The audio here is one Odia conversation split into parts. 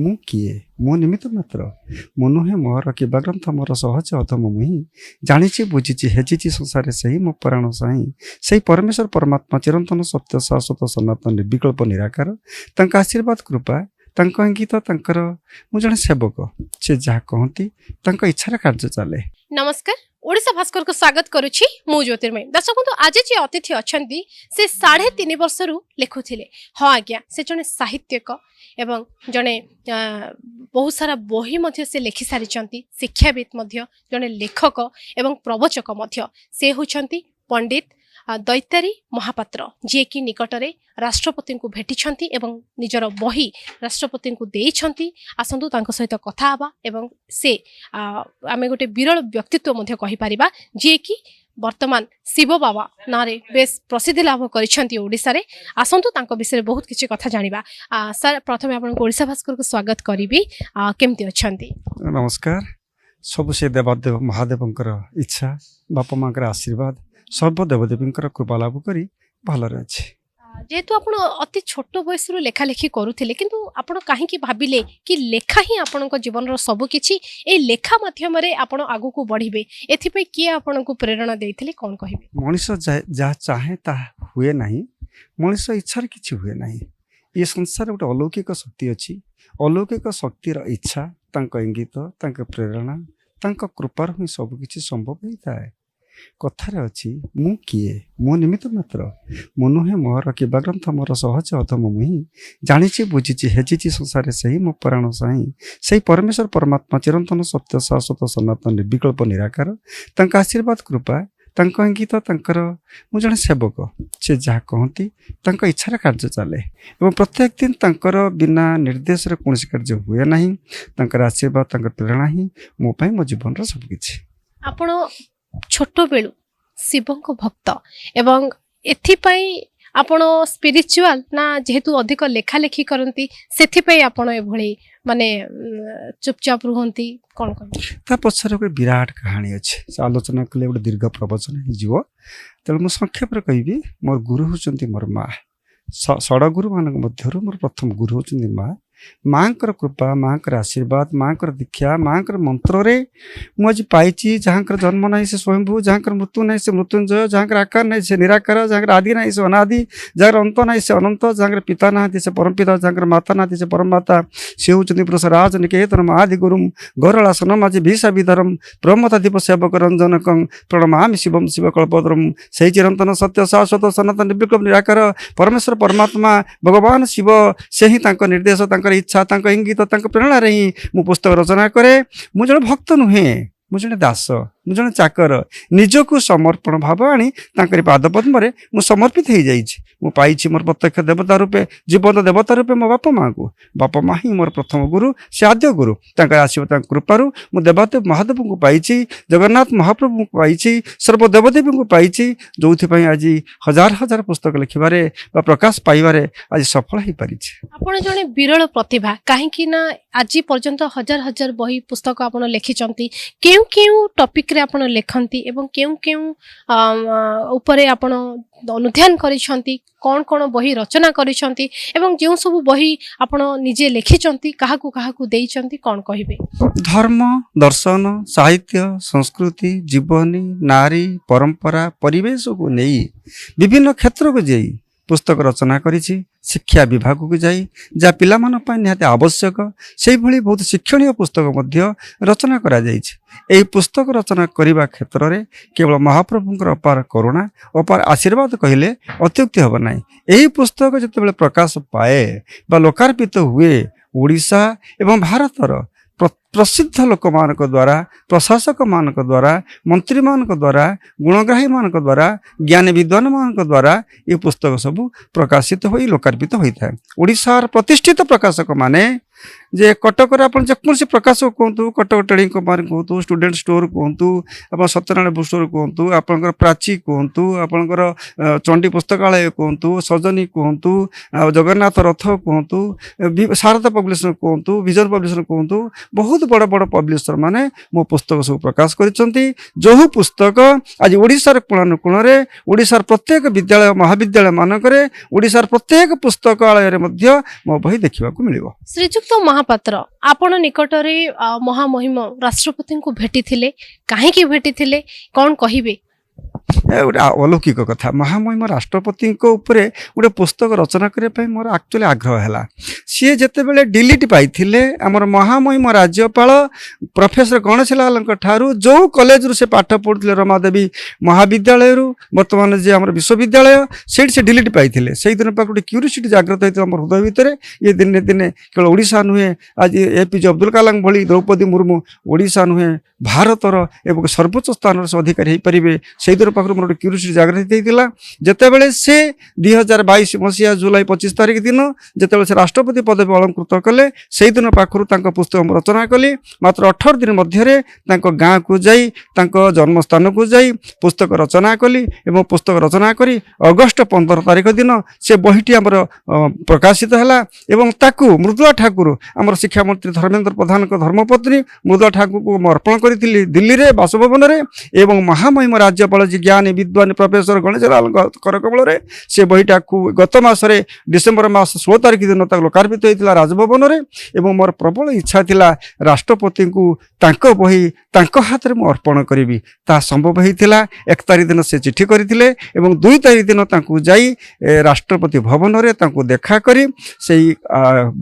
ମୁଁ କିଏ? ମୁଁ ନିମିତ୍ତ ମାତ୍ର। ମୁଁ ନୁହେଁ ମୋହର କିବା ଗ୍ରନ୍ଥ ମୋର ସହଜ ଅଧମ ମୁହିଁ। ଜାଣିଛି, ବୁଝିଛି, ହେଜିଛି ସଂସାରେ ସେହି ମୋ ପରାଣ ସାଇଁ। ସେଇ ପରମେଶ୍ୱର ପରମାତ୍ମା ଚିରନ୍ତନ ସତ୍ୟ ଶାଶ୍ୱତ ସନାତନ ନିର୍ବିକଳ୍ପ ନିରାକାର। ତାଙ୍କ ଆଶୀର୍ବାଦ, କୃପା, ତାଙ୍କ ଇଙ୍ଗିତ, ତାଙ୍କର ମୁଁ ଜଣେ ସେବକ। ସେ ଯାହା କହନ୍ତି, ତାଙ୍କ ଇଚ୍ଛାରେ କାର୍ଯ୍ୟ ଚାଲେ। ନମସ୍କାର, ଓଡ଼ିଶା ଭାସ୍କରକୁ ସ୍ୱାଗତ କରୁଛି ମୁଁ ଜ୍ୟୋତିର୍ମୟୀ। ଦର୍ଶକ ବନ୍ଧୁ, ଆଜି ଯିଏ ଅତିଥି ଅଛନ୍ତି ସେ 3.5 ବର୍ଷରୁ ଲେଖୁଥିଲେ। ହଁ ଆଜ୍ଞା, ସେ ଜଣେ ସାହିତ୍ୟିକ ଏବଂ ଜଣେ ବହୁତ ସାରା ବହି ମଧ୍ୟ ସେ ଲେଖି ସାରିଛନ୍ତି। ଶିକ୍ଷାବିତ୍ ମଧ୍ୟ, ଜଣେ ଲେଖକ ଏବଂ ପ୍ରବଚକ ମଧ୍ୟ। ସେ ହେଉଛନ୍ତି ପଣ୍ଡିତ ଦୈତାରୀ ମହାପାତ୍ର, ଯିଏକି ନିକଟରେ ରାଷ୍ଟ୍ରପତିଙ୍କୁ ଭେଟିଛନ୍ତି ଏବଂ ନିଜର ବହି ରାଷ୍ଟ୍ରପତିଙ୍କୁ ଦେଇଛନ୍ତି। ଆସନ୍ତୁ ତାଙ୍କ ସହିତ କଥା ହେବା ଏବଂ ସେ ଆମେ ଗୋଟେ ବିରଳ ବ୍ୟକ୍ତିତ୍ୱ ମଧ୍ୟ କହିପାରିବା, ଯିଏକି ବର୍ତ୍ତମାନ ଶିବ ବାବା ନାଁରେ ବେଶ ପ୍ରସିଦ୍ଧି ଲାଭ କରିଛନ୍ତି ଓଡ଼ିଶାରେ। ଆସନ୍ତୁ ତାଙ୍କ ବିଷୟରେ ବହୁତ କିଛି କଥା ଜାଣିବା। ସାର୍, ପ୍ରଥମେ ଆପଣଙ୍କୁ ଓଡ଼ିଶା ଭାସ୍କରକୁ ସ୍ୱାଗତ କରିବି। କେମିତି ଅଛନ୍ତି? ନମସ୍କାର। ସବୁ ସେ ଦେବାଦେବ ମହାଦେବଙ୍କର ଇଚ୍ଛା, ବାପା ମାଙ୍କର ଆଶୀର୍ବାଦ, ସର୍ବ ଦେବଦେବୀଙ୍କର କୃପା ଲାଭ କରି ଭଲରେ ଅଛି। ଯେହେତୁ ଆପଣ ଅତି ଛୋଟ ବୟସରୁ ଲେଖାଲେଖି କରୁଥିଲେ, କିନ୍ତୁ ଆପଣ କାହିଁକି ଭାବିଲେ କି ଲେଖା ହିଁ ଆପଣଙ୍କ ଜୀବନର ସବୁ କିଛି, ଏଇ ଲେଖା ମାଧ୍ୟମରେ ଆପଣ ଆଗକୁ ବଢ଼ିବେ? ଏଥିପାଇଁ କିଏ ଆପଣଙ୍କୁ ପ୍ରେରଣା ଦେଇଥିଲେ, କ'ଣ କହିବେ? ମଣିଷ ଯାହା ଚାହେଁ ତାହା ହୁଏ ନାହିଁ। ମଣିଷ ଇଚ୍ଛାରେ କିଛି ହୁଏ ନାହିଁ। ଏ ସଂସାରରେ ଗୋଟେ ଅଲୌକିକ ଶକ୍ତି ଅଛି। ଅଲୌକିକ ଶକ୍ତିର ଇଚ୍ଛା, ତାଙ୍କ ଇଙ୍ଗିତ, ତାଙ୍କ ପ୍ରେରଣା, ତାଙ୍କ କୃପାରୁ ହିଁ ସବୁକିଛି ସମ୍ଭବ ହେଇଥାଏ। କଥାରେ ଅଛି, ମୁଁ କିଏ? ମୁଁ ନିମିତ୍ତ ମାତ୍ର। ମୁଁ ନୁହେଁ ମୋହର କିବା ଗ୍ରନ୍ଥ ମୋର ସହଜ ଅଧମ ମୁହିଁ। ଜାଣିଛି, ବୁଝିଛି, ହେଜିଛି ସଂସାରେ ସେହି ମୋ ପରାଣ ସାଇଁ। ସେଇ ପରମେଶ୍ୱର ପରମାତ୍ମା ଚିରନ୍ତନ ସତ୍ୟ ଶାଶ୍ୱତ ସନାତନ ନିର୍ବିକଳ୍ପ ନିରାକାର। ତାଙ୍କ ଆଶୀର୍ବାଦ, କୃପା, ତାଙ୍କ ଇଙ୍ଗିତ, ତାଙ୍କର ମୁଁ ଜଣେ ସେବକ। ସେ ଯାହା କହନ୍ତି, ତାଙ୍କ ଇଚ୍ଛାରେ କାର୍ଯ୍ୟ ଚାଲେ ଏବଂ ପ୍ରତ୍ୟେକ ଦିନ ତାଙ୍କର ବିନା ନିର୍ଦ୍ଦେଶରେ କୌଣସି କାର୍ଯ୍ୟ ହୁଏ ନାହିଁ। ତାଙ୍କର ଆଶୀର୍ବାଦ, ତାଙ୍କର ପ୍ରେରଣା ହିଁ ମୋ ପାଇଁ ମୋ ଜୀବନର ସବୁକିଛି। ଆପଣ ଛୋଟବେଳୁ ଶିବଙ୍କ ଭକ୍ତ ଏବଂ ଏଥିପାଇଁ ଆପଣ ସ୍ପିରିଚୁଆଲ ନା ଯେହେତୁ ଅଧିକ ଲେଖାଲେଖି କରନ୍ତି ସେଥିପାଇଁ ଆପଣ ଏଭଳି ମାନେ ଚୁପଚାପ ରୁହନ୍ତି, କ'ଣ କହିବେ? ତା ପଛରେ ଗୋଟେ ବିରାଟ କାହାଣୀ ଅଛି। ସେ ଆଲୋଚନା କଲେ ଗୋଟେ ଦୀର୍ଘ ପ୍ରବଚନ ହେଇଯିବ। ତେଣୁ ମୁଁ ସଂକ୍ଷେପରେ କହିବି, ମୋର ଗୁରୁ ହେଉଛନ୍ତି ମୋର ମା। ଷଡ଼ଗୁରୁମାନଙ୍କ ମଧ୍ୟରୁ ମୋର ପ୍ରଥମ ଗୁରୁ ହେଉଛନ୍ତି ମା। ମାଙ୍କର କୃପା, ମାଙ୍କର ଆଶୀର୍ବାଦ, ମାଙ୍କର ଦୀକ୍ଷା, ମାଙ୍କର ମନ୍ତ୍ରରେ ମୁଁ ଆଜି ପାଇଛି। ଯାହାଙ୍କର ଜନ୍ମ ନାହିଁ ସେ ସ୍ୱୟଂଭୂ, ଯାହାଙ୍କର ମୃତ୍ୟୁ ନାହିଁ ସେ ମୃତ୍ୟୁଞ୍ଜୟ, ଯାହାଙ୍କର ଆକାର ନାହିଁ ସେ ନିରାକାର, ଯାହାଙ୍କର ଆଦି ନାହିଁ ସେ ଅନାଦି, ଯାହାର ଅନ୍ତ ନାହିଁ ସେ ଅନନ୍ତ, ଯାହାଙ୍କର ପିତା ନାହାନ୍ତି ସେ ପରମ ପିତା, ଯାହାଙ୍କର ମାତା ନାହାନ୍ତି ସେ ପରମ ମାତା। ସେ ହେଉଛନ୍ତି ବୃଷରାଜ ନିକେତନ ଆଦି ଗୁରୁମ୍ ଗରଳାସନ ମାଝି ଭୀଷାବିଧରମ୍ ପ୍ରମଥାଧିପ ସେବକ ରଞ୍ଜନକଂ ପ୍ରଣମାମି ଶିବମ୍ ଶିବ କଳ୍ପତରୁମ୍। ସେଇ ଚିରନ୍ତନ ସତ୍ୟ ଶାଶ୍ୱତ ସନାତନ ନିର୍ବିକଳ୍ପ ନିରାକାର ପରମେଶ୍ୱର ପରମାତ୍ମା ଭଗବାନ ଶିବ, ସେ ହିଁ ତାଙ୍କ ନିର୍ଦ୍ଦେଶ, ତାଙ୍କର ଇଚ୍ଛା, ତାଙ୍କ ଇଙ୍ଗିତ, ତାଙ୍କ ପ୍ରେରଣାରେ ହିଁ ମୁଁ ପୁସ୍ତକ ରଚନା କରେ। ମୁଁ ଜଣେ ଭକ୍ତ ନୁହେଁ, ମୁଁ ଜଣେ ଦାସ, ମୁଁ ଜଣେ ଚାକର। ନିଜକୁ ସମର୍ପଣ ଭାବ ଆଣି ତାଙ୍କରି ପାଦ ପଦ୍ମରେ ମୁଁ ସମର୍ପିତ ହେଇଯାଇଛି। ମୁଁ ପାଇଛି ମୋର ପ୍ରତ୍ୟକ୍ଷ ଦେବତା ରୂପେ, ଜୀବନ୍ତ ଦେବତା ରୂପେ ମୋ ବାପା ମାଆଙ୍କୁ। ବାପା ମା ହିଁ ମୋର ପ୍ରଥମ ଗୁରୁ, ସେ ଆଦ୍ୟ ଗୁରୁ। ତାଙ୍କର ଆଶୀର୍ବାଦ, ତାଙ୍କ କୃପାରୁ ମୁଁ ଦେବାଦେବ ମହାଦେବଙ୍କୁ ପାଇଛି, ଜଗନ୍ନାଥ ମହାପ୍ରଭୁଙ୍କୁ ପାଇଛି, ସର୍ବ ଦେବଦେବୀଙ୍କୁ ପାଇଛି, ଯେଉଁଥିପାଇଁ ଆଜି ହଜାର ହଜାର ପୁସ୍ତକ ଲେଖିବାରେ ବା ପ୍ରକାଶ ପାଇବାରେ ଆଜି ସଫଳ ହେଇପାରିଛି। ଆପଣ ଜଣେ ବିରଳ ପ୍ରତିଭା, କାହିଁକି ନା ଆଜି ପର୍ଯ୍ୟନ୍ତ ହଜାର ହଜାର ବହି ପୁସ୍ତକ ଆପଣ ଲେଖିଛନ୍ତି। କେଉଁ କେଉଁ ଟପିକରେ ଆପଣ ଲେଖନ୍ତି ଏବଂ କେଉଁ କେଉଁ ଉପରେ ଆପଣ ଅନୁଧ୍ୟାନ କରିଛନ୍ତି, କ'ଣ କ'ଣ ବହି ରଚନା କରିଛନ୍ତି ଏବଂ ଯେଉଁ ସବୁ ବହି ଆପଣ ନିଜେ ଲେଖିଛନ୍ତି କାହାକୁ କାହାକୁ ଦେଇଛନ୍ତି, କ'ଣ କହିବେ? ଧର୍ମ, ଦର୍ଶନ, ସାହିତ୍ୟ, ସଂସ୍କୃତି, ଜୀବନୀ, ନାରୀ, ପରମ୍ପରା, ପରିବେଶକୁ ନେଇ ବିଭିନ୍ନ କ୍ଷେତ୍ରକୁ ଯାଇ ପୁସ୍ତକ ରଚନା କରିଛି। ଶିକ୍ଷା ବିଭାଗକୁ ଯାଇ ଯାହା ପିଲାମାନଙ୍କ ପାଇଁ ନିହାତି ଆବଶ୍ୟକ, ସେଇଭଳି ବହୁତ ଶିକ୍ଷଣୀୟ ପୁସ୍ତକ ମଧ୍ୟ ରଚନା କରାଯାଇଛି। ଏହି ପୁସ୍ତକ ରଚନା କରିବା କ୍ଷେତ୍ରରେ କେବଳ ମହାପ୍ରଭୁଙ୍କର ଅପାର କରୁଣା, ଅପାର ଆଶୀର୍ବାଦ କହିଲେ ଅତ୍ୟୁକ୍ତି ହେବ ନାହିଁ। ଏହି ପୁସ୍ତକ ଯେତେବେଳେ ପ୍ରକାଶ ପାଏ ବା ଲୋକାର୍ପିତ ହୁଏ, ଓଡ଼ିଶା ଏବଂ ଭାରତର ପ୍ରସିଦ୍ଧ ଲୋକମାନଙ୍କ ଦ୍ୱାରା, ପ୍ରଶାସକମାନଙ୍କ ଦ୍ୱାରା, ମନ୍ତ୍ରୀମାନଙ୍କ ଦ୍ୱାରା, ଗୁଣଗ୍ରାହୀମାନଙ୍କ ଦ୍ୱାରା, ଜ୍ଞାନୀ ବିଦ୍ୱାନମାନଙ୍କ ଦ୍ୱାରା ଏ ପୁସ୍ତକ ସବୁ ପ୍ରକାଶିତ ହୋଇ ଲୋକାର୍ପିତ ହୋଇଥାଏ। ଓଡ଼ିଶାର ପ୍ରତିଷ୍ଠିତ ପ୍ରକାଶକମାନେ, ଯେ କଟକରେ ଆପଣ ଯେକୌଣସି ପ୍ରକାଶକ କୁହନ୍ତୁ, କଟକ ଟ୍ରେଡ଼ିଂ କମ୍ପାନୀ କୁହନ୍ତୁ, ଷ୍ଟୁଡେଣ୍ଟ ଷ୍ଟୋର କୁହନ୍ତୁ, ଆପଣ ସତ୍ୟନାରାୟଣ ବୁକ୍ ଷ୍ଟୋର କୁହନ୍ତୁ, ଆପଣଙ୍କର ପ୍ରାଚୀ କୁହନ୍ତୁ, ଆପଣଙ୍କର ଚଣ୍ଡୀ ପୁସ୍ତକାଳୟ କୁହନ୍ତୁ, ସଜନୀ କୁହନ୍ତୁ, ଆଉ ଜଗନ୍ନାଥ ରଥ କୁହନ୍ତୁ, ଶାରଦା ପବ୍ଲିକେସନ କୁହନ୍ତୁ, ଭିଜନ ପବ୍ଲିକେସନ କୁହନ୍ତୁ, ବହୁତ ବହୁତ ବଡ଼ ବଡ଼ ପବ୍ଲିସର ମାନେ ମୋ ପୁସ୍ତକ ସବୁ ପ୍ରକାଶ କରିଛନ୍ତି। ଯେଉଁ ପୁସ୍ତକ ଆଜି ଓଡ଼ିଶାର କୋଣାନୁକୋଣରେ, ଓଡ଼ିଶାର ପ୍ରତ୍ୟେକ ବିଦ୍ୟାଳୟ ମହାବିଦ୍ୟାଳୟ ମାନଙ୍କରେ, ଓଡ଼ିଶାର ପ୍ରତ୍ୟେକ ପୁସ୍ତକାଳୟରେ ମଧ୍ୟ ମୋ ବହି ଦେଖିବାକୁ ମିଳିବ। ଶ୍ରୀଯୁକ୍ତ ମହାପାତ୍ର, ଆପଣ ନିକଟରେ ମହାମହିମ ରାଷ୍ଟ୍ରପତିଙ୍କୁ ଭେଟିଥିଲେ, କାହିଁକି ଭେଟିଥିଲେ, କ'ଣ କହିବେ? ଏ ଗୋଟେ ଅଲୌକିକ କଥା। ମହାମହିମ ରାଷ୍ଟ୍ରପତିଙ୍କ ଉପରେ ଗୋଟେ ପୁସ୍ତକ ରଚନା କରିବା ପାଇଁ ମୋର ଆକ୍ଚୁଆଲି ଆଗ୍ରହ ହେଲା। ସିଏ ଯେତେବେଳେ ଡିଲିଟ୍ ପାଇଥିଲେ ଆମର ମହାମହିମ ରାଜ୍ୟପାଳ ପ୍ରଫେସର ଗଣେଶଲାଲଙ୍କ ଠାରୁ, ଯେଉଁ କଲେଜରୁ ସେ ପାଠ ପଢ଼ୁଥିଲେ, ରମାଦେବୀ ମହାବିଦ୍ୟାଳୟରୁ, ବର୍ତ୍ତମାନ ଯେ ଆମର ବିଶ୍ୱବିଦ୍ୟାଳୟ, ସେଇଠି ସେ ଡିଲିଟ୍ ପାଇଥିଲେ। ସେଇଦିନ ପାଖକୁ ଗୋଟେ କ୍ୟୁରିସିଟି ଜାଗ୍ରତ ହେଇଥିଲା ମୋର ହୃଦୟ ଭିତରେ। ଇଏ ଦିନେ ଦିନେ କେବଳ ଓଡ଼ିଶା ନୁହେଁ, ଆଜି ଏପିଜେ ଅବ୍ଦୁଲ କାଲାମ ଭଳି ଦ୍ରୌପଦୀ ମୁର୍ମୁ ଓଡ଼ିଶା ନୁହେଁ, ଭାରତର ଏବଂ ସର୍ବୋଚ୍ଚ ସ୍ଥାନର ସେ ଅଧିକାରୀ ହେଇପାରିବେ। ସେଇଦିନ ପାଖରୁ ମୋର ଗୋଟେ କ୍ୟୁରିସିଟି ଜାଗ୍ରତ ହେଇଥିଲା। ଯେତେବେଳେ ସେ 2022 ମସିହା ଜୁଲାଇ 25 ତାରିଖ ଦିନ ଯେତେବେଳେ ସେ ରାଷ୍ଟ୍ରପତି ପଦବୀ ଅଳଙ୍କୃତ କଲେ, ସେଇଦିନ ପାଖରୁ ତାଙ୍କ ପୁସ୍ତକ ମୁଁ ରଚନା କଲି। ମାତ୍ର 18 ଦିନ ମଧ୍ୟରେ ତାଙ୍କ ଗାଁକୁ ଯାଇ, ତାଙ୍କ ଜନ୍ମସ୍ଥାନକୁ ଯାଇ ପୁସ୍ତକ ରଚନା କଲି ଏବଂ ପୁସ୍ତକ ରଚନା କରି ଅଗଷ୍ଟ 15 ତାରିଖ ଦିନ ସେ ବହିଟି ଆମର ପ୍ରକାଶିତ ହେଲା। ଏବଂ ତାକୁ ମୃଦୁଳା ଠାକୁର, ଆମର ଶିକ୍ଷାମନ୍ତ୍ରୀ ଧର୍ମେନ୍ଦ୍ର ପ୍ରଧାନଙ୍କ ଧର୍ମପତ୍ନୀ ମୃଦୁଳା ଠାକୁରଙ୍କୁ ମୁଁ ଅର୍ପଣ କରିଥିଲି ଦିଲ୍ଲୀରେ ବାସଭବନରେ। ଏବଂ ମହାମହିମ ରାଜ୍ୟପାଳ ଯେ ଜ୍ଞାନୀ ବିଦ୍ୱାନ ପ୍ରଫେସର ଗଣେଶଲାଲଙ୍କ କରକମଳରେ ସେ ବହିଟାକୁ ଗତ ମାସରେ ଡିସେମ୍ବର ମାସ 16 ତାରିଖ ଦିନ ତାକୁ ଲୋକାର୍ପିତ ହୋଇଥିଲା ରାଜଭବନରେ। ଏବଂ ମୋର ପ୍ରବଳ ଇଚ୍ଛା ଥିଲା ରାଷ୍ଟ୍ରପତିଙ୍କୁ ତାଙ୍କ ବହି ତାଙ୍କ ହାତରେ ମୁଁ ଅର୍ପଣ କରିବି। ତାହା ସମ୍ଭବ ହେଇଥିଲା। 1 ତାରିଖ ଦିନ ସେ ଚିଠି କରିଥିଲେ ଏବଂ 2 ତାରିଖ ଦିନ ତାଙ୍କୁ ଯାଇ ରାଷ୍ଟ୍ରପତି ଭବନରେ ତାଙ୍କୁ ଦେଖା କରି ସେଇ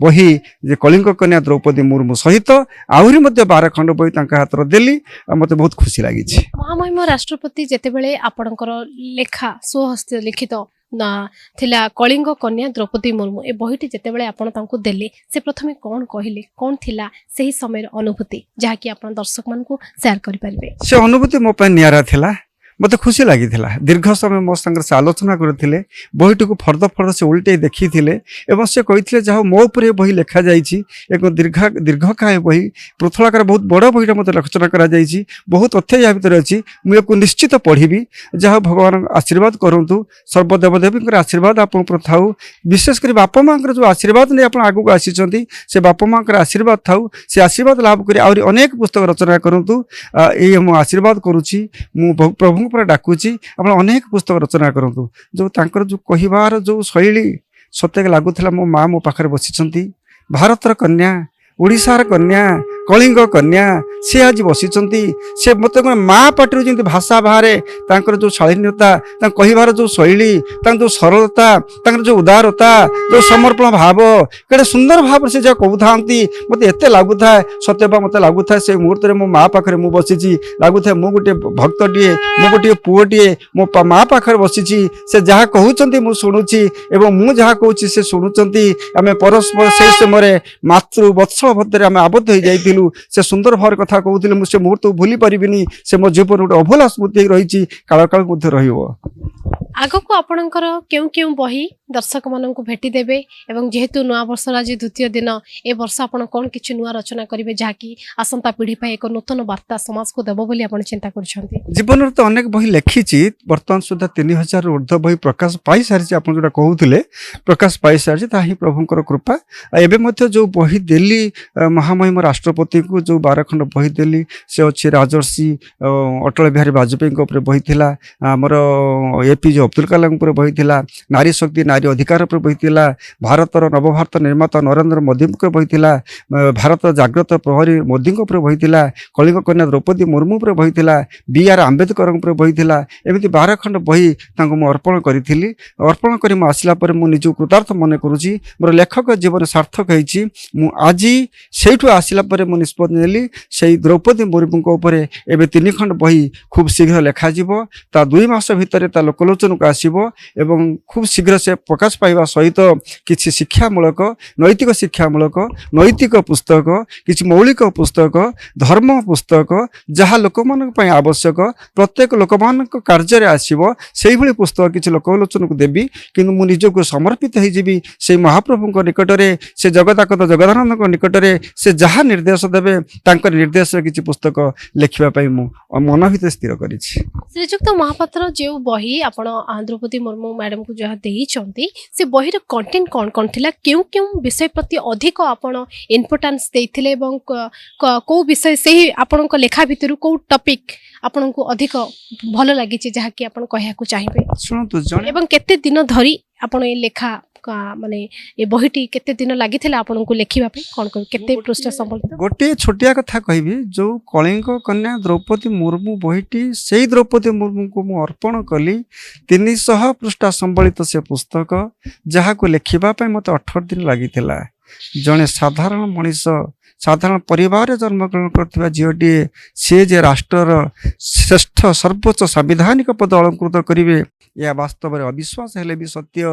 ବହି ଯେ କଳିଙ୍ଗ କନ୍ୟା ଦ୍ରୌପଦୀ ମୁର୍ମୁ ସହିତ ଆହୁରି ମଧ୍ୟ 12 ଖଣ୍ଡ ବହି ତାଙ୍କ ହାତରେ ଦେଲି। ଆଉ ମୋତେ ବହୁତ ଖୁସି ଲାଗିଛି। ମହାମହିମ ରାଷ୍ଟ୍ରପତି ଯେତେବେଳେ ଆପଣଙ୍କର ଲେଖା ସ୍ୱହସ୍ତ ଲିଖିତ ନା ଥିଲା କଳିଙ୍ଗ କନ୍ୟା ଦ୍ରୌପଦୀ ମୁର୍ମୁ, ଏ ବହିଟି ଯେତେବେଳେ ଆପଣ ତାଙ୍କୁ ଦେଲେ, ସେ ପ୍ରଥମେ କ'ଣ କହିଲେ? କ'ଣ ଥିଲା ସେହି ସମୟର ଅନୁଭୂତି, ଯାହାକି ଆପଣ ଦର୍ଶକମାନଙ୍କୁ ସେୟାର କରିପାରିବେ? ସେ ଅନୁଭୂତି ମୋ ପାଇଁ ନିଆରା ଥିଲା। ମୋତେ ଖୁସି ଲାଗିଥିଲା। ଦୀର୍ଘ ସମୟ ମୋ ସାଙ୍ଗରେ ସେ ଆଲୋଚନା କରିଥିଲେ। ବହିଟିକୁ ଫର୍ଦ୍ଦ ଫର୍ଦ୍ଦ ସେ ଓଲଟେଇ ଦେଖିଥିଲେ ଏବଂ ସେ କହିଥିଲେ, ଯାହା ମୋ ଉପରେ ଏ ବହି ଲେଖାଯାଇଛି, ଏକ ଦୀର୍ଘକାୟ ବହି, ପୃଥଳାକାର ବହୁତ ବଡ଼ ବହିଟା ମୋତେ ରଚନା କରାଯାଇଛି, ବହୁତ ତଥ୍ୟ ୟା ଭିତରେ ଅଛି, ମୁଁ ୟାକୁ ନିଶ୍ଚିତ ପଢ଼ିବି। ଯାହା ଭଗବାନ ଆଶୀର୍ବାଦ କରନ୍ତୁ, ସର୍ବଦେବଦେବୀଙ୍କର ଆଶୀର୍ବାଦ ଆପଣଙ୍କ ଉପରେ ଥାଉ, ବିଶେଷ କରି ବାପା ମାଆଙ୍କର ଯେଉଁ ଆଶୀର୍ବାଦ ନେଇ ଆପଣ ଆଗକୁ ଆସିଛନ୍ତି, ସେ ବାପା ମାଆଙ୍କର ଆଶୀର୍ବାଦ ଥାଉ, ସେ ଆଶୀର୍ବାଦ ଲାଭ କରି ଆହୁରି ଅନେକ ପୁସ୍ତକ ରଚନା କରନ୍ତୁ। ଏଇ ମୁଁ ଆଶୀର୍ବାଦ କରୁଛି, ମୁଁ ପ୍ରଭୁଙ୍କ ଉପରେ ଡାକୁଛି, ଆପଣ ଅନେକ ପୁସ୍ତକ ରଚନା କରନ୍ତୁ। ଯେଉଁ ତାଙ୍କର ଯେଉଁ କହିବାର ଯେଉଁ ଶୈଳୀ, ସତେ ଲାଗୁଥିଲା ମୋ ମା ମୋ ପାଖରେ ବସିଛନ୍ତି। ଭାରତର କନ୍ୟା, ଓଡ଼ିଶାର କନ୍ୟା, କଳିଙ୍ଗ କନ୍ୟା ସେ ଆଜି ବସିଛନ୍ତି। ସେ ମୋତେ କ'ଣ ମା ପାଟିରୁ ଯେମିତି ଭାଷା ବାହାରେ, ତାଙ୍କର ଯେଉଁ ଶାଳୀନତା, ତାଙ୍କ କହିବାର ଯେଉଁ ଶୈଳୀ, ତାଙ୍କର ଯେଉଁ ସରଳତା, ତାଙ୍କର ଯେଉଁ ଉଦାରତା, ଯେଉଁ ସମର୍ପଣ ଭାବ, କେଡ଼େ ସୁନ୍ଦର ଭାବରେ ସେ ଯାହା କହୁଥାନ୍ତି, ମୋତେ ଏତେ ଲାଗୁଥାଏ ସତେ ବା ମୋତେ ଲାଗୁଥାଏ ସେ ମୁହୂର୍ତ୍ତରେ ମୋ ମା ପାଖରେ ମୁଁ ବସିଛି। ଲାଗୁଥାଏ ମୁଁ ଗୋଟିଏ ଭକ୍ତଟିଏ, ମୁଁ ଗୋଟିଏ ପୁଅଟିଏ, ମୋ ମା ପାଖରେ ବସିଛି। ସେ ଯାହା କହୁଛନ୍ତି ମୁଁ ଶୁଣୁଛି ଏବଂ ମୁଁ ଯାହା କହୁଛି ସେ ଶୁଣୁଛନ୍ତି। ଆମେ ପରସ୍ପର ସେଇ ସମୟରେ ମାତୃ ବତ୍ସଳ ମଧ୍ୟରେ ଆମେ ଆବଦ୍ଧ ହେଇଯାଇଥିଲୁ। ସେ ସୁନ୍ଦର ଭାବରେ କଥା କହୁଥିଲେ। ମୁଁ ସେ ମୁହୂର୍ତ୍ତକୁ ଭୁଲି ପାରିବିନି। ସେ ମୋ ଜୀବନ ଗୋଟେ ଅଭୁଲା ସ୍ମୃତି ହେଇ ରହିଛି, କାଳ କାଳ ମଧ୍ୟ ରହିବ। ଆଗକୁ ଆପଣଙ୍କର କେଉଁ କେଉଁ ବହି ଦର୍ଶକମାନଙ୍କୁ ଭେଟି ଦେବେ ଏବଂ ଯେହେତୁ ନୂଆ ବର୍ଷର ଆଜି ଦ୍ୱିତୀୟ ଦିନ, ଏ ବର୍ଷ ଆପଣ କ'ଣ କିଛି ନୂଆ ରଚନା କରିବେ, ଯାହାକି ଆସନ୍ତା ପିଢ଼ି ପାଇଁ ଏକ ନୂତନ ବାର୍ତ୍ତା ସମାଜକୁ ଦେବ ବୋଲି ଆପଣ ଚିନ୍ତା କରୁଛନ୍ତି? ଜୀବନରେ ତ ଅନେକ ବହି ଲେଖିଛି। ବର୍ତ୍ତମାନ ସୁଦ୍ଧା 3000ରୁ ଉର୍ଦ୍ଧ୍ୱ ବହି ପ୍ରକାଶ ପାଇସାରିଛି। ଆପଣ ଯେଉଁଟା କହୁଥିଲେ, ପ୍ରକାଶ ପାଇସାରିଛି, ତାହା ହିଁ ପ୍ରଭୁଙ୍କର କୃପା। ଆଉ ଏବେ ମଧ୍ୟ ଯେଉଁ ବହି ଦେଲି ମହାମହିମ ରାଷ୍ଟ୍ରପତିଙ୍କୁ, ଯେଉଁ 12 ଖଣ୍ଡ ବହି ଦେଲି, ସେ ଅଛି ରାଜର୍ଷି ଅଟଳ ବିହାରୀ ବାଜପେୟୀଙ୍କ ଉପରେ ବହି ଥିଲା, ଆମର ଏପିଜେ ଅବ୍ଦୁଲ କାଲାମଙ୍କ ଉପରେ ବହି ଥିଲା, ନାରୀ ଶକ୍ତି ନାରୀ ଅଧିକାର ଉପରେ ବହି ଥିଲା, ଭାରତର ନବଭାରତ ନିର୍ମାତା ନରେନ୍ଦ୍ର ମୋଦିଙ୍କ ଉପରେ ବହି ଥିଲା, ଭାରତ ଜାଗ୍ରତ ପ୍ରହରୀ ମୋଦିଙ୍କ ଉପରେ ବହି ଥିଲା, କଳିଙ୍ଗ କନ୍ୟା ଦ୍ରୌପଦୀ ମୁର୍ମୁ ଉପରେ ବହି ଥିଲା, ବି ଆର୍ ଆମ୍ବେଦକରଙ୍କ ଉପରେ ବହି ଥିଲା। ଏମିତି 12 ଖଣ୍ଡ ବହି ତାଙ୍କୁ ମୁଁ ଅର୍ପଣ କରିଥିଲି। ଅର୍ପଣ କରି ମୁଁ ଆସିଲା ପରେ ମୁଁ ନିଜକୁ କୃତାର୍ଥ ମନେ କରୁଛି। ମୋର ଲେଖକ ଜୀବନ ସାର୍ଥକ ହେଇଛି। ମୁଁ ଆଜି ସେଇଠୁ ଆସିଲା ପରେ ମୁଁ ନିଷ୍ପତ୍ତି ନେଲି, ସେଇ ଦ୍ରୌପଦୀ ମୁର୍ମୁଙ୍କ ଉପରେ ଏବେ 3 ଖଣ୍ଡ ବହି ଖୁବ୍ ଶୀଘ୍ର ଲେଖାଯିବ। ତା 2 ମାସ ଭିତରେ ତା ଲୋକଲୋଚନକୁ ଆସିବ ଏବଂ ଖୁବ୍ ଶୀଘ୍ର ସେ ପ୍ରକାଶ ପାଇବା ସହିତ କିଛି ଶିକ୍ଷାମୂଳକ, ନୈତିକ ଶିକ୍ଷାମୂଳକ, ନୈତିକ ପୁସ୍ତକ, କିଛି ମୌଳିକ ପୁସ୍ତକ, ଧର୍ମ ପୁସ୍ତକ, ଯାହା ଲୋକମାନଙ୍କ ପାଇଁ ଆବଶ୍ୟକ, ପ୍ରତ୍ୟେକ ଲୋକମାନଙ୍କ କାର୍ଯ୍ୟରେ ଆସିବ, ସେଇଭଳି ପୁସ୍ତକ କିଛି ଲୋକଲୋଚନକୁ ଦେବି। କିନ୍ତୁ ମୁଁ ନିଜକୁ ସମର୍ପିତ ହେଇଯିବି ସେଇ ମହାପ୍ରଭୁଙ୍କ ନିକଟରେ, ସେ ଜଗଦାକତ ଜଗଦାନନ୍ଦଙ୍କ ନିକଟରେ। ସେ ଯାହା ନିର୍ଦ୍ଦେଶ ଦେବେ, ତାଙ୍କ ନିର୍ଦ୍ଦେଶରେ କିଛି ପୁସ୍ତକ ଲେଖିବା ପାଇଁ ମୁଁ ମନ ଭିତରେ ସ୍ଥିର କରିଛି। ଶ୍ରୀଯୁକ୍ତ ମହାପାତ୍ର, ଯେଉଁ ବହି ଆପଣ ଦ୍ରୌପଦୀ ମୁର୍ମୁ ମ୍ୟାଡ଼ାମକୁ ଯାହା ଦେଇଛନ୍ତି ଲେଖିଛନ୍ତି, ସେ ବହିର କଣ୍ଟେଣ୍ଟ କ'ଣ କ'ଣ ଥିଲା, କେଉଁ କେଉଁ ବିଷୟ ପ୍ରତି ଅଧିକ ଆପଣ ଇମ୍ପୋର୍ଟାନ୍ସ ଦେଇଥିଲେ ଏବଂ କୋଉ ବିଷୟ, ସେହି ଆପଣଙ୍କ ଲେଖା ଭିତରୁ କୋଉ ଟପିକ୍ ଆପଣଙ୍କୁ ଅଧିକ ଭଲ ଲାଗିଛି, ଯାହାକି ଆପଣ କହିବାକୁ ଚାହିଁବେ? ଶୁଣନ୍ତୁ, ଜଣେ ଏବଂ କେତେ ଦିନ ଧରି ଆପଣ ଏ ଲେଖା ମାନେ ଏ ବହିଟି କେତେ ଦିନ ଲାଗିଥିଲା ଆପଣଙ୍କୁ ଲେଖିବା ପାଇଁ, କ'ଣ କହିବେ, କେତେ ପୃଷ୍ଠା ସମ୍ବଳିତ? ଗୋଟିଏ ଛୋଟିଆ କଥା କହିବି। ଯେଉଁ କଳିଙ୍ଗ କନ୍ୟା ଦ୍ରୌପଦୀ ମୁର୍ମୁ ବହିଟି, ସେଇ ଦ୍ରୌପଦୀ ମୁର୍ମୁଙ୍କୁ ମୁଁ ଅର୍ପଣ କଲି। 300 ପୃଷ୍ଠା ସମ୍ବଳିତ ସେ ପୁସ୍ତକ, ଯାହାକୁ ଲେଖିବା ପାଇଁ ମୋତେ 18 ଦିନ ଲାଗିଥିଲା। ଜଣେ ସାଧାରଣ ମଣିଷ, ସାଧାରଣ ପରିବାରରେ ଜନ୍ମଗ୍ରହଣ କରିଥିବା ଝିଅଟିଏ, ସିଏ ଯେ ରାଷ୍ଟ୍ରର ଶ୍ରେଷ୍ଠ ସର୍ବୋଚ୍ଚ ସାମ୍ବିଧାନିକ ପଦ ଅଳଙ୍କୃତ କରିବେ, ଏହା ବାସ୍ତବରେ ଅବିଶ୍ୱାସ ହେଲେ ବି ସତ୍ୟ,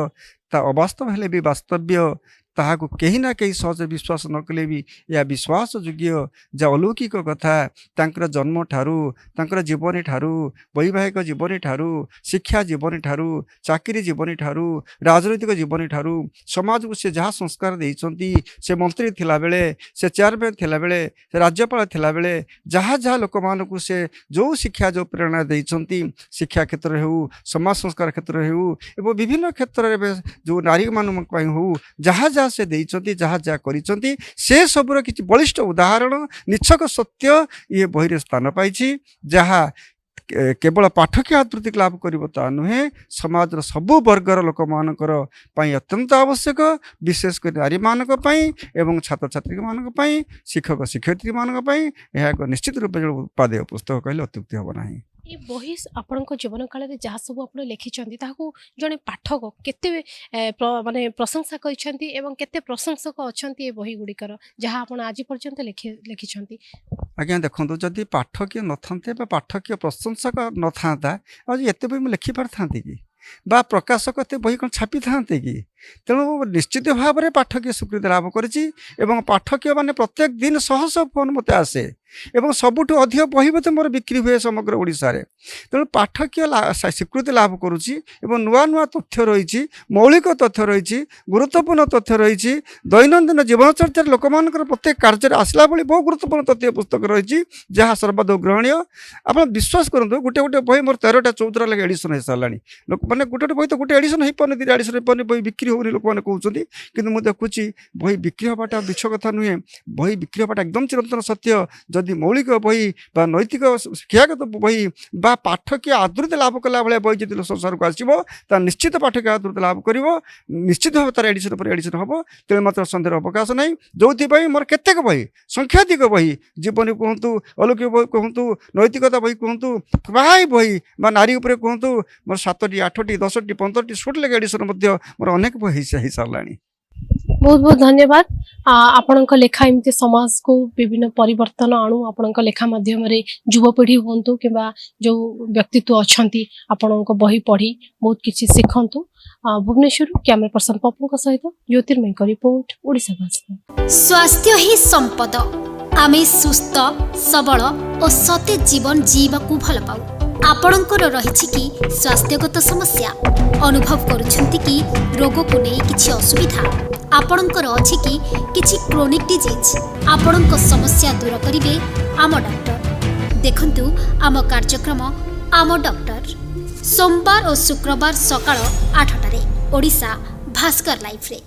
ତା ଅବାସ୍ତବ ହେଲେ ବି ବାସ୍ତବ୍ୟ। ତାହାକୁ କେହି ନା କେହି ସହଜରେ ବିଶ୍ୱାସ ନ କଲେ ବି ଏହା ବିଶ୍ୱାସ ଯୋଗ୍ୟ, ଯାହା ଅଲୌକିକ କଥା। ତାଙ୍କର ଜନ୍ମ ଠାରୁ, ତାଙ୍କର ଜୀବନୀ ଠାରୁ, ବୈବାହିକ ଜୀବନୀ ଠାରୁ, ଶିକ୍ଷା ଜୀବନୀ ଠାରୁ, ଚାକିରି ଜୀବନୀ ଠାରୁ, ରାଜନୈତିକ ଜୀବନୀ ଠାରୁ, ସମାଜକୁ ସେ ଯାହା ସଂସ୍କାର ଦେଇଛନ୍ତି, ସେ ମନ୍ତ୍ରୀ ଥିଲାବେଳେ, ସେ ଚେୟାରମ୍ୟାନ୍ ଥିଲାବେଳେ, ସେ ରାଜ୍ୟପାଳ ଥିଲାବେଳେ, ଯାହା ଯାହା ଲୋକମାନଙ୍କୁ ସେ ଯେଉଁ ଶିକ୍ଷା, ଯେଉଁ ପ୍ରେରଣା ଦେଇଛନ୍ତି, ଶିକ୍ଷା କ୍ଷେତ୍ରରେ ହେଉ, ସମାଜ ସଂସ୍କାର କ୍ଷେତ୍ରରେ ହେଉ ଏବଂ ବିଭିନ୍ନ କ୍ଷେତ୍ରରେ ଏବେ ଯେଉଁ ନାରୀମାନଙ୍କ ପାଇଁ ହେଉ, ଯାହା ଯାହା ସେ ଦେଇଛନ୍ତି, ଯାହା ଯାହା କରିଛନ୍ତି, ସେ ସବୁର କିଛି ବଳିଷ୍ଠ ଉଦାହରଣ, ନିଛକ ସତ୍ୟ ଇଏ ବହିରେ ସ୍ଥାନ ପାଇଛି, ଯାହା କେବଳ ପାଠକୀୟ ଆଦୃତି ଲାଭ କରିବ ତା ନୁହେଁ, ସମାଜର ସବୁ ବର୍ଗର ଲୋକମାନଙ୍କର ପାଇଁ ଅତ୍ୟନ୍ତ ଆବଶ୍ୟକ, ବିଶେଷ କରି ନାରୀମାନଙ୍କ ପାଇଁ ଏବଂ ଛାତ୍ରଛାତ୍ରୀମାନଙ୍କ ପାଇଁ, ଶିକ୍ଷକ ଶିକ୍ଷୟିତ୍ରୀମାନଙ୍କ ପାଇଁ ଏହା ଏକ ନିଶ୍ଚିତ ରୂପେ ଉପାଦେୟ ପୁସ୍ତକ କହିଲେ ଅତ୍ୟୁକ୍ତି ହେବ ନାହିଁ। ଏ ବହି ଆପଣଙ୍କ ଜୀବନ କାଳରେ ଯାହା ସବୁ ଆପଣ ଲେଖିଛନ୍ତି, ତାହାକୁ ଜଣେ ପାଠକ କେତେ ମାନେ ପ୍ରଶଂସା କରିଛନ୍ତି ଏବଂ କେତେ ପ୍ରଶଂସକ ଅଛନ୍ତି ଏ ବହି ଗୁଡ଼ିକର, ଯାହା ଆପଣ ଆଜି ପର୍ଯ୍ୟନ୍ତ ଲେଖିଛନ୍ତି? ଆଜ୍ଞା ଦେଖନ୍ତୁ, ଯଦି ପାଠକୀୟ ନଥାନ୍ତେ ବା ପାଠକୀୟ ପ୍ରଶଂସକ ନଥାନ୍ତା, ଆଜି ଏତେ ବହି ମୁଁ ଲେଖିପାରିଥାନ୍ତି କି? ବା ପ୍ରକାଶକ ଏତେ ବହି କ'ଣ ଛାପିଥାନ୍ତେ କି? ତେଣୁ ନିଶ୍ଚିତ ଭାବରେ ପାଠକୀୟ ସ୍ୱୀକୃତି ଲାଭ କରିଛି ଏବଂ ପାଠକୀୟ ମାନେ ପ୍ରତ୍ୟେକ ଦିନ ଶହ ଶହ ଫୋନ୍ ମୋତେ ଆସେ ଏବଂ ସବୁଠୁ ଅଧିକ ବହି ମଧ୍ୟ ମୋର ବିକ୍ରି ହୁଏ ସମଗ୍ର ଓଡ଼ିଶାରେ। ତେଣୁ ପାଠକୀୟ ସ୍ୱୀକୃତି ଲାଭ କରୁଛି ଏବଂ ନୂଆ ନୂଆ ତଥ୍ୟ ରହିଛି, ମୌଳିକ ତଥ୍ୟ ରହିଛି, ଗୁରୁତ୍ୱପୂର୍ଣ୍ଣ ତଥ୍ୟ ରହିଛି, ଦୈନନ୍ଦିନ ଜୀବନଚର୍ଯ୍ୟାରେ ଲୋକମାନଙ୍କର ପ୍ରତ୍ୟେକ କାର୍ଯ୍ୟରେ ଆସିଲା ଭଳି ବହୁ ଗୁରୁତ୍ୱପୂର୍ଣ୍ଣ ତଥ୍ୟ ପୁସ୍ତକ ରହିଛି, ଯାହା ସର୍ବାଧିକ ଗ୍ରହଣୀୟ। ଆପଣ ବିଶ୍ୱାସ କରନ୍ତୁ, ଗୋଟେ ଗୋଟେ ବହି ମୋର 13ଟା 14ଟା ଲେଖା ଏଡ଼ିସନ୍ ହେଇସାରିଲାଣି। ଲୋକମାନେ ଗୋଟେ ଗୋଟେ ବହି ତ ଗୋଟେ ଏଡ଼ିସନ୍ ହେଇପାରୁନି, 2ଟା ଏଡ଼ିସନ୍ ହେଇପାରୁନି, ବହି ବିକ୍ରି ହେଉନି ଲୋକମାନେ କହୁଛନ୍ତି। କିନ୍ତୁ ମୁଁ ଦେଖୁଛି ବହି ବିକ୍ରି ହେବାଟା ମିଛ କଥା ନୁହେଁ, ବହି ବିକ୍ରି ହେବାଟା ଏକଦମ ଚିରନ୍ତନ ସତ୍ୟ, ଯଦି ମୌଳିକ ବହି ବା ନୈତିକ ଶିକ୍ଷାଗତ ବହି ବା ପାଠକୀୟ ଆଦୃତି ଲାଭ କଲା ଭଳିଆ ବହି ଯଦି ସଂସାରକୁ ଆସିବ, ତା ନିଶ୍ଚିତ ପାଠକୀୟ ଆଦୃତି ଲାଭ କରିବ, ନିଶ୍ଚିତ ଭାବେ ତାର ଏଡ଼ିସନ୍ ପରେ ଏଡ଼ିସନ୍ ହେବ, ତେଣୁ ମାତ୍ର ସନ୍ଦେହର ଅବକାଶ ନାହିଁ। ଯେଉଁଥିପାଇଁ ମୋର କେତେକ ବହି, ସଂଖ୍ୟାଧିକ ବହି, ଜୀବନୀ କୁହନ୍ତୁ, ଅଲୌକିକ ବହି କୁହନ୍ତୁ, ନୈତିକତା ବହି କୁହନ୍ତୁ, ପ୍ରାୟ ବହି ବା ନାରୀ ଉପରେ କୁହନ୍ତୁ, ମୋର 7ଟି, 8ଟି, 10ଟି, 15ଟି, 16 ଲେଖା ଏଡ଼ିସନ୍ ମଧ୍ୟ ମୋର ଅନେକ ବହି ହେଇସାରିଲାଣି। ବହୁତ ବହୁତ ଧନ୍ୟବାଦ। ଆପଣଙ୍କ ଲେଖା ଏମିତି ସମାଜକୁ ବିଭିନ୍ନ ପରିବର୍ତ୍ତନ ଆଣୁ। ଆପଣଙ୍କ ଲେଖା ମାଧ୍ୟମରେ ଯୁବପିଢ଼ି ହୁଅନ୍ତୁ କିମ୍ବା ଯେଉଁ ବ୍ୟକ୍ତିତ୍ୱ ଅଛନ୍ତି, ଆପଣଙ୍କ ବହି ପଢ଼ି ବହୁତ କିଛି ଶିଖନ୍ତୁ। ଭୁବନେଶ୍ୱରରୁ କ୍ୟାମେରା ପର୍ସନ ପପୁଙ୍କ ସହିତ ଜ୍ୟୋତିର୍ମୟଙ୍କ ରିପୋର୍ଟ, ଓଡ଼ିଶା ଭାସ୍କର। ସ୍ୱାସ୍ଥ୍ୟ ହିଁ ସମ୍ପଦ। ଆମେ ସୁସ୍ଥ, ସବଳ ଓ ସତେଜ ଜୀବନ ଜିଇବାକୁ ଭଲ ପାଉ। ଆପଣଙ୍କର ରହିଛି କି ସ୍ୱାସ୍ଥ୍ୟଗତ ସମସ୍ୟା? ଅନୁଭବ କରୁଛନ୍ତି କି ରୋଗକୁ ନେଇ କିଛି ଅସୁବିଧା? ଆପଣଙ୍କର ଅଛି କି କିଛି କ୍ରୋନିକ୍ ଡିଜିଜ୍? ଆପଣଙ୍କ ସମସ୍ୟା ଦୂର କରିବେ ଆମ ଡକ୍ଟର। ଦେଖନ୍ତୁ ଆମ କାର୍ଯ୍ୟକ୍ରମ ଆମ ଡକ୍ଟର, ସୋମବାର ଓ ଶୁକ୍ରବାର ସକାଳ 8ଟାରେ ଓଡ଼ିଶା ଭାସ୍କର ଲାଇଭ୍ରେ।